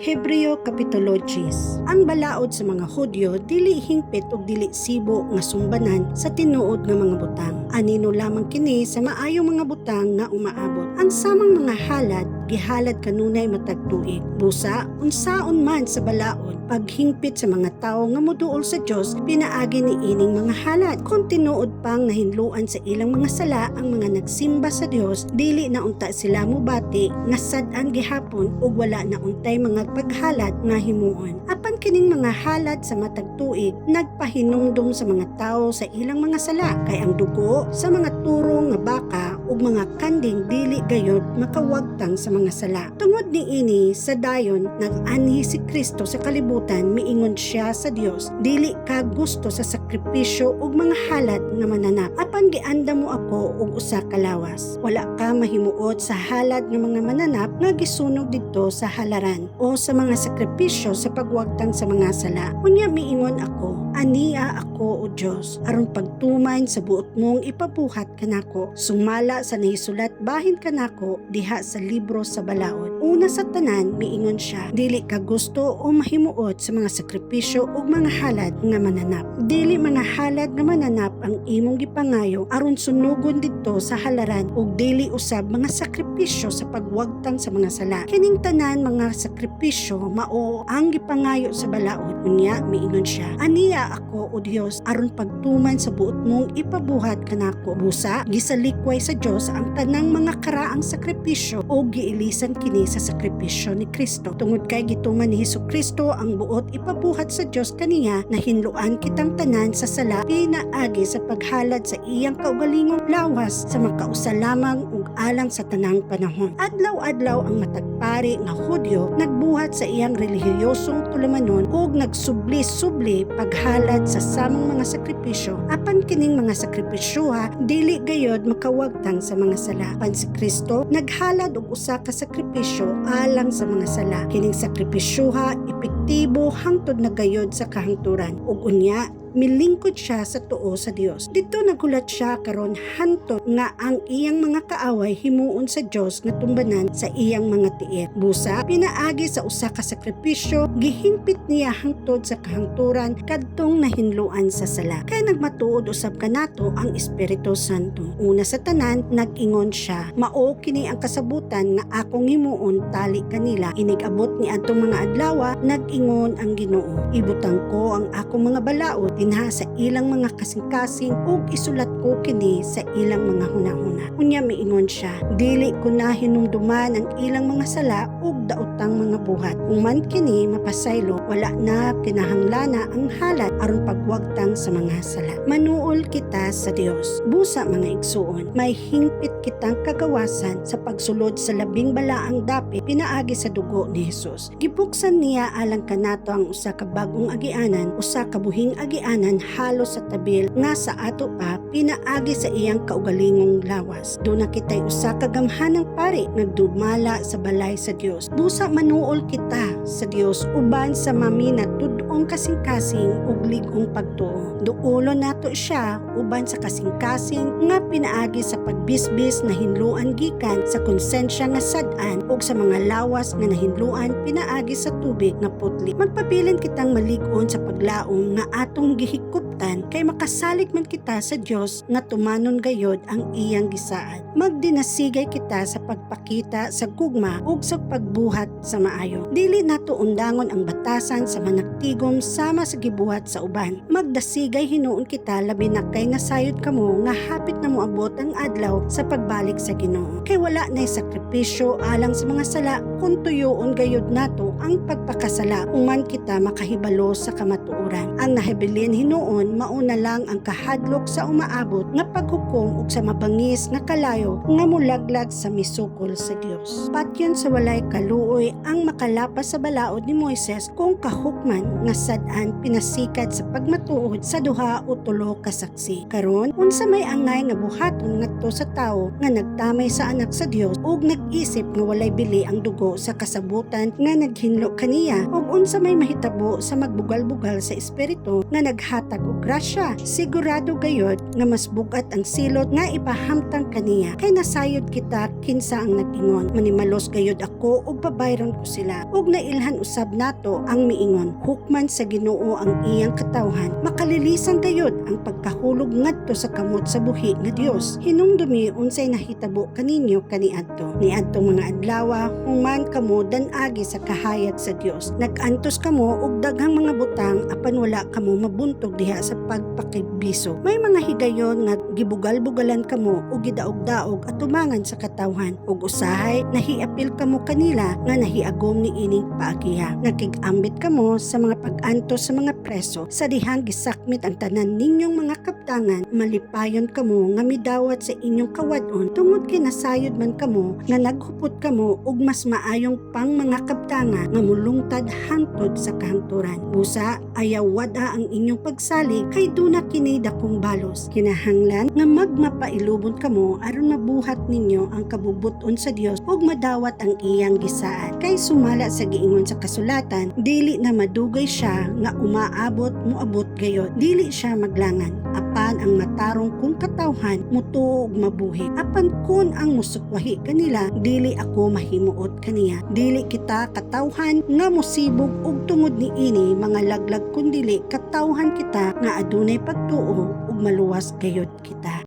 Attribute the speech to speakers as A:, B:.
A: Hebreo Kapitulo 10. Ang balaod sa mga Hudyo dili hingpit ug dili sibo nga sumbanan sa tinuod nga mga butang. Anino lamang kini sa maayong mga butang nga umaabot. Ang samang mga halad gihalad kanunay matag tuig. Busa unsaon man sa balaod paghingpit sa mga tawo nga moduol sa Dios pinaagi ni ining mga halad. Kung tinuod pang nahinluan sa ilang mga sala ang mga nagsimba sa Dios, dili na unta sila mobati nga sad-an gihapon ug wala na untay mga paghalad nga himuon. Apan kining mga halad sa matag tuig nagpahinumdum sa mga tawo sa ilang mga sala, kay ang dugo sa mga turo nga baka ug mga kanding dili gayod makawagtang sa mga sala. Tungod niini, sa dayon nag-anhi si Kristo sa kalibutan, miingon siya sa Dios, "Dili ka gusto sa sakripisyo ug mga halad nga mananap, apan giandam mo ako og usa ka lawas. Wala ka mahimuot sa halad nga mga mananap nga gisunog didto sa halaran o sa mga sakripisyo sa pagwagtang sa mga sala." Unya miingon ako, "Ania ako, O Dios, aron pagtuman sa buot mong ipabuhat kanako, sumala sa nahisulat bahin kanako diha sa libro sa balaod." Una sa tanan, miingon siya, "Dili ka gusto o mahimuot sa mga sakripisyo ug mga halad nga mananap." Dili mga halad nga mananap ang imong gipangayo aron sunugon didto sa halaran ug dili usab mga sakripisyo sa pagwagtang sa mga sala. Kining tanan mga sakripisyo mao ang gipangayo sa balaod. Unya miingon siya, "Ania ako, O Dios, aron pagtuman sa buot mong ipabuhat kanako." Busa gisalikway sa Dios ang tanang mga karaang sakripisyo o giilisan kini sa sakripisyo ni Kristo. Tungod kay gituman ni Hesus Kristo ang buot ipabuhat sa Dios kaniya, nahinloan kitang tanan sa sala pinaagi sa paghalad sa iyang kaugalingong lawas sa makausa lamang ug alang sa tanang panahon. Adlaw-adlaw ang matag pari nga Hudyo nagbuhat sa iyang relihiyosong tulumanon ug nagsubli-subli paghalad sa samang mga sakripisyo, apan kining mga sakripisyoha dili gayod makawagtang sa mga sala. Apan si Kristo naghalad og usa ka sakripisyo alang sa mga sala. Kining sakripisyoha epektibo hangtod na gayod sa kahangturan ug unya milingkod siya sa tuo sa Dios. Didto naghulat siya karon hantod nga ang iyang mga kaaway himuon sa Dios nga tumbanan sa iyang mga tiil. Busa pinaagi sa usa ka sakripisyo gihingpit niya hangtod sa kahangturan kadtong nahinloan sa sala. Kay nagmatuod usab kanato ang Espiritu Santo. Una sa tanan, nag-ingon siya, "Mao kini ang kasabutan nga akong himuon tali kanila inig-abot ni adtong mga adlawa, nag-ingon ang Ginoo. Ibutang ko ang akong mga balaod dinha sa ilang mga kasing-kasing ug isulat ko kini sa ilang mga hunahuna." Unya miingon siya, "Dili ko na hinumduman ang ilang mga sala ug daotang mga buhat." Human kini mapasaylo, wala na kinahanglana ang halad aron pagwagtang sa mga sala. Manuol kita sa Dios. Busa, mga igsuon, may hingpit kitang kagawasan sa pagsulod sa labing balaang dapit pinaagi sa dugo ni Jesus. Gibuksan niya alang kanato ang usa ka bag-ong agianan, usa ka buhing agianan halos sa tabil nga sa ato pa pinaagi sa iyang kaugalingong lawas. Duna kitay usa ka gamhanang pari nagdumala sa balay sa Dios. Busa manuol kita sa Dios uban sa maminatud-ong kasing-kasing ug lig-ong pagtuo. Duolon nato siya uban sa kasing-kasing nga pinaagi sa pagbisbis na hinluan gikan sa konsensya nga sad-an ug sa mga lawas nga nahinluan pinaagi sa tubig nga putli. Magpabilin kitang malig-on sa paglaom nga atong gihikuptan, kay makasalig man kita sa Dios nga tumanon gayod ang iyang gisaad. Magdinasigay kita sa pagpakita sa gugma ug sa pagbuhat sa maayo. Dili nato undangon ang batasan sa managtigom sama sa gibuhat sa uban. Magdasigay hinuon kita, labi na kay nasayod kamo nga hapit na moabot ang adlaw sa pagbalik sa Ginoo. Kay wala na sakripisyo alang sa mga sala kung tuyoon gayud nato ang pagpakasala human kita makahibalo sa kamatuoran. Ang nahabilin hinuon mauna lang ang kahadlok sa umaabot nga paghukom ug sa mabangis nga kalayo nga mulaglag sa misukol sa Dios. Patyon sa walay kaluoy ang makalapas sa balaod ni Moises kung kahukman nga sad-an pinasikad sa pagmatuod sa duha o tulo ka saksi. Karon, unsa may angay nga buhaton ngadto sa tawo nga nagtamay sa Anak sa Dios ug nag-isip nga walay bili ang dugo sa kasabutan nga naghinlo kaniya, ug unsa may mahitabo sa magbugal-bugal sa Espiritu nga naghatag og grasya? Sigurado gayod nga mas bugat ang silot nga ipahamtang kaniya, kay nasayod kita kinsa ang nag-ingon, "Manimalos gayod ako ug babayron ko sila." Ug nailhan usab nato ang miingon, "Hukman sa Ginoo ang iyang katawhan." Makalilisan gayod ang pagkahulog ngadto sa kamot sa buhi nga Dios. Hinumdumi unsay nahitabo kaninyo kaniadto. Niadtong mga adlaw, human kamo dan-agi sa kahayag sa Dios, nag-antos kamo og daghang mga butang, apan wala kamo mabuntog diha sa pagpakigbiso. May mga higayon nga gibugal-bugalan kamo ug gidaog-daog atumangan sa katawhan, ug usahay nahiapil kamo kanila nga nahiagom ni ining paagiha. Nakig-ambit kamo sa mga pag-antos sa mga preso sa dihang gisakmit ang tanan ninyong mga kaptangan. Malipayon kamo nga midawat sa inyong kawad-on tungod kay nasayod man kamo nga naghupot kamo og mas maayong pang mga kabtanga nga mulungtad hangtod sa kahangturan. Busa ayaw wad-a ang inyong pagsalig, kay duna kini dakong balos. Kinahanglan nga magmapailubon kamo aron mabuhat ninyo ang kabubut-on sa Dios ug madawat ang iyang gisaad. Kay sumala sa giingon sa kasulatan, dili na madugay siya nga umaabot, muabot gayod. Dili siya maglangan. Apan ang matarong kong katawhan mutuo ug mabuhi. Apan kun ang musukwahi kanila, dili ako mahimuot kaniya. Dili kita katawhan nga musibog og tungod niini mga laglag, kundili katawhan kita nga adunay pagtuo ug maluwas gayod kita.